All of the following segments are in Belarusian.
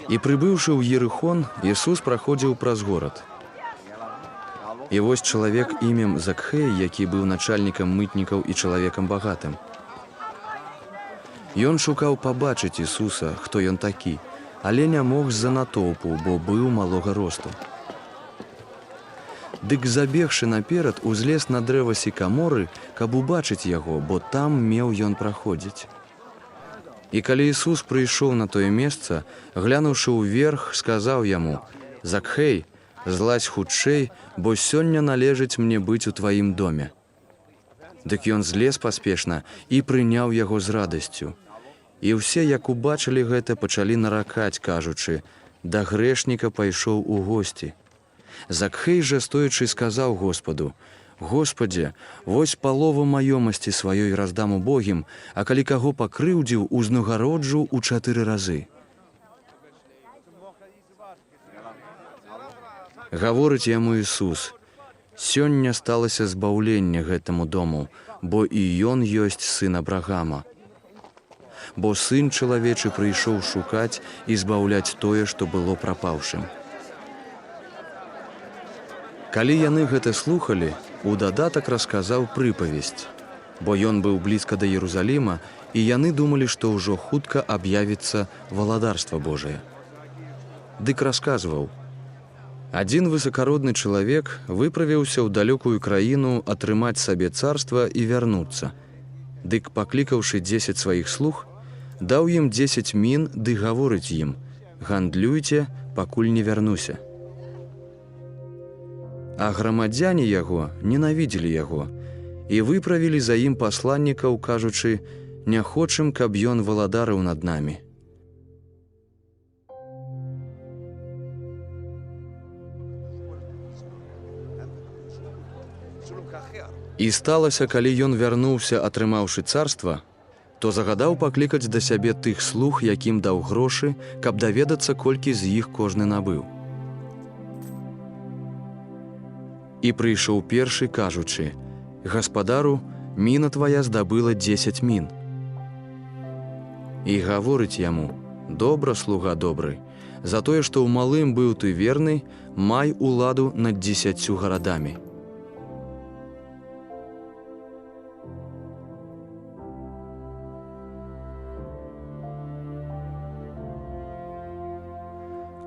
І прыбыўшы ў Ерыхон, Ісус праходзіў праз горад. І вось чалавек імем Закхэй, які быў начальнікам мытнікаў і чалавекам багатым. Ён шукаў пабачыць Ісуса, хто ён такі, але не мог з-за натоўпу, бо быў малога росту. Дык забегшы наперад, узлез на дрэва сікаморы, каб убачыць яго, бо там меў ён праходзіць. І калі Ісус прыйшоў на тое месца, глянуўшы ўверх, сказаў яму: «Закхэй, злазь хутчэй, бо сёння належыць мне быць у тваім доме». Дык ён злез паспешна і прыняў яго з радасцю. І ўсе, як убачылі гэта, пачалі наракаць, кажучы: «Да грэшніка пайшоў у госці». Закхэй жа, стоячы, сказаў Госпаду: «Госпадзе, вось палову маёмасці сваёй раздам убогім, а калі каго пакрыўдзіў, узнагароджу ў 4 разы». Гаворыць яму Ісус: «Сёння сталася збаўленне гэтаму дому, бо і ён ёсць сын Абрагама. Бо Сын Чалавечы прыйшоў шукаць і збаўляць тое, што было прапаўшым». Калі яны гэта слухалі, у дадатак расказаў прыпавесць, бо ён быў блізка да Ерузаліма, і яны думалі, што ўжо хутка аб'явіцца валадарства Божае. Дык расказваў: адзін высакародны чалавек выправіўся ў далёкую краіну атрымаць сабе царства і вярнуцца. Дык, паклікаўшы 10 сваіх слуг, даў ім 10 мін ды гаворыць ім: «Гандлюйце, пакуль не вярнуся». А грамадзяне яго ненавідзелі яго і выправілі за ім пасланнікаў, кажучы: «Не хочам, каб ён валадарыў над намі». І сталася, калі ён вярнуўся, атрымаўшы царства, то загадаў паклікаць да сябе тых слуг, якім даў грошы, каб даведацца, колькі з іх кожны набыў. І прыйшоў першы, кажучы: «Гаспадару, міна твая здабыла 10 мін». І гаворыць яму: «Добра, слуга добры, за тое, што ў малым быў ты верны, май уладу над 10 гарадамі».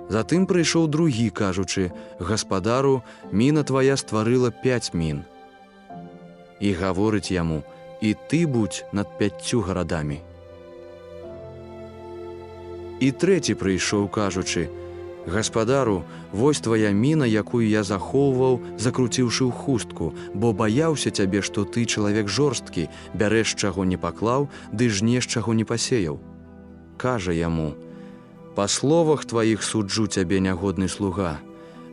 Затым прыйшоў другі, кажучы: «Гаспадару, міна твая стварыла 5 мін». І гаворыць яму: «І ты будзь над 5 гарадамі». І трэці прыйшоў, кажучы: «Гаспадару, вось твая міна, якую я захоўваў, закруціўшы ў хустку, бо баяўся цябе, што ты чалавек жорсткі, бярэш, чаго не паклаў, ды жнеш, чаго не пасеяў». Кажа яму: «Па словах тваіх суджу цябе, нягодны слуга.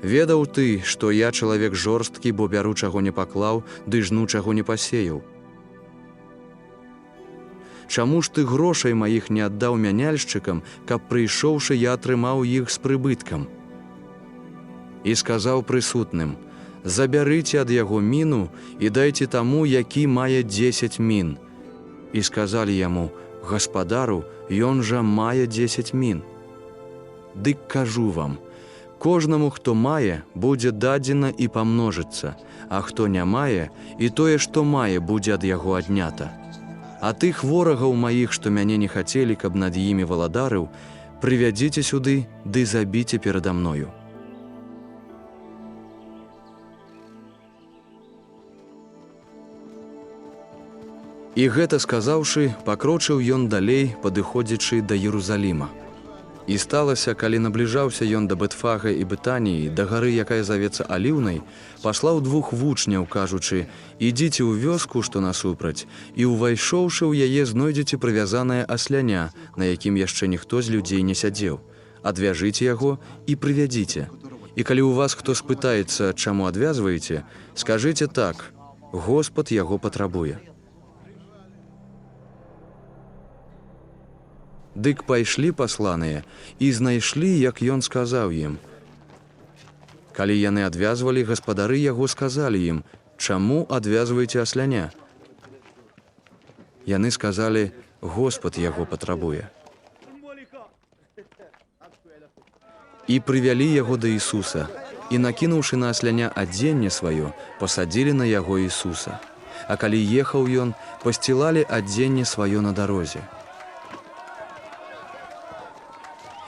Ведаў ты, што я чалавек жорсткі, бо бяру, чаго не паклаў, ды жну, чаго не пасеяў. Чаму ж ты грошай маіх не аддаў мяняльшчыкам, каб, прыйшоўшы, я атрымаў іх з прыбыткам?» І сказаў прысутным: «Забярыце ад яго міну і дайце таму, які мае 10 мін». І сказалі яму: «Гаспадару, ён жа мае 10 мін». Дык кажу вам, кожнаму, хто мае, будзе дадзена і памножыцца, а хто не мае, і тое, што мае, будзе ад яго аднята. А тых ворагаў маіх, што мяне не хацелі, каб над імі валадарыў, прывядзіце сюды ды забіце перада мною». І гэта сказаўшы, пакрочыў ён далей, падыходзячы да Ерузаліма. І сталася, калі набліжаўся ён да Бэтфага і Бэтаніі, да гары, якая завецца Аліўнай, паслаў 2 вучняў, кажучы: «Ідзіце ў вёску, што насупраць, і, увайшоўшы ў яе, знойдзеце прывязанае асляня, на якім яшчэ ніхто з людзей не сядзеў. Адвяжыце яго і прывядзіце. І калі ў вас хто спытаецца, чаму адвязваеце, скажыце так: Господ яго патрабуе». Дык пайшлі пасланыя і знайшлі, як ён сказаў ім. Калі яны адвязвалі, гаспадары яго сказалі ім: «Чаму адвязваеце асляня?» Яны сказалі: «Господ яго патрабуе». І прывялі яго да Ісуса, і, накінуўшы на асляня адзенне сваё, пасадзілі на яго Ісуса. А калі ехаў ён, пасцілалі адзенне сваё на дарозе.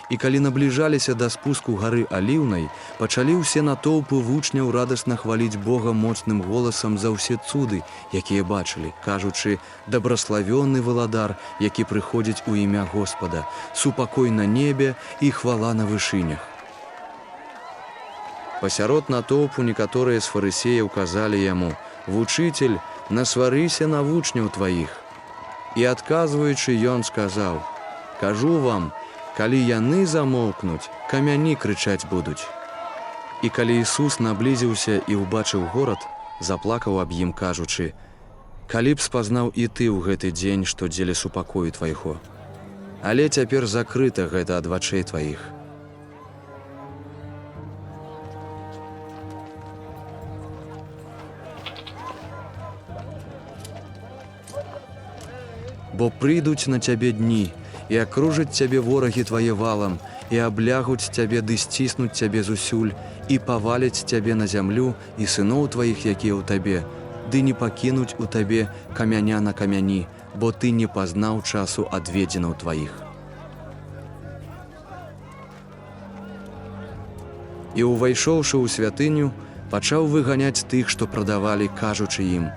І калі набліжаліся да спуску гары Аліўнай, пачалі ўсе натоўпы вучняў радасна хваліць Бога моцным голасам за ўсе цуды, якія бачылі, кажучы: «Дабраславёны валадар, які прыходзіць у імя Госпада, супакой на небе і хвала на вышынях». Пасярод натоўпу некаторыя з фарысеяў казалі яму: «Вучыцель, насварыся на вучняў тваіх». І адказваючы, ён сказаў: «Кажу вам, калі яны замоўкнуць, камяні крычаць будуць». І калі Ісус наблізіўся і ўбачыў горад, заплакаў аб ім, кажучы: «Калі б спазнаў і ты ў гэты дзень, што дзеля супакою твайго. Але цяпер закрыта гэта ад вачэй тваіх. Бо прыйдуць на цябе дні, і акружаць цябе ворагі твае валам, і аблягуць цябе ды сціснуць цябе зусюль, і паваляць цябе на зямлю і сыноў тваіх, якія ў табе, ды не пакінуць у табе камяня на камяні, бо ты не пазнаў часу адведзінаў тваіх». І ўвайшоўшы ў святыню, пачаў выганяць тых, што прадавалі, кажучы ім: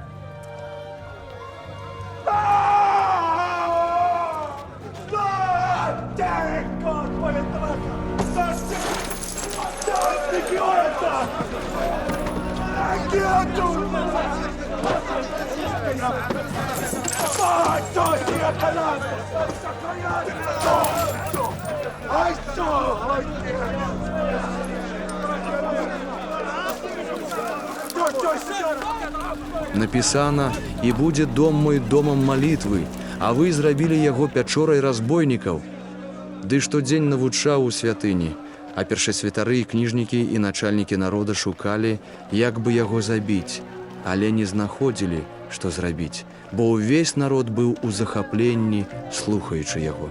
Напісана: «І будзе дом мой домам малітвы, а вы зрабілі яго пячорай разбойнікаў». Ды штодзень навучаў у святыні, а першасвятары і кніжнікі і начальнікі народа шукалі, як бы яго забіць, але не знаходзілі, што зрабіць, бо ўвесь народ быў у захапленні, слухаючы яго.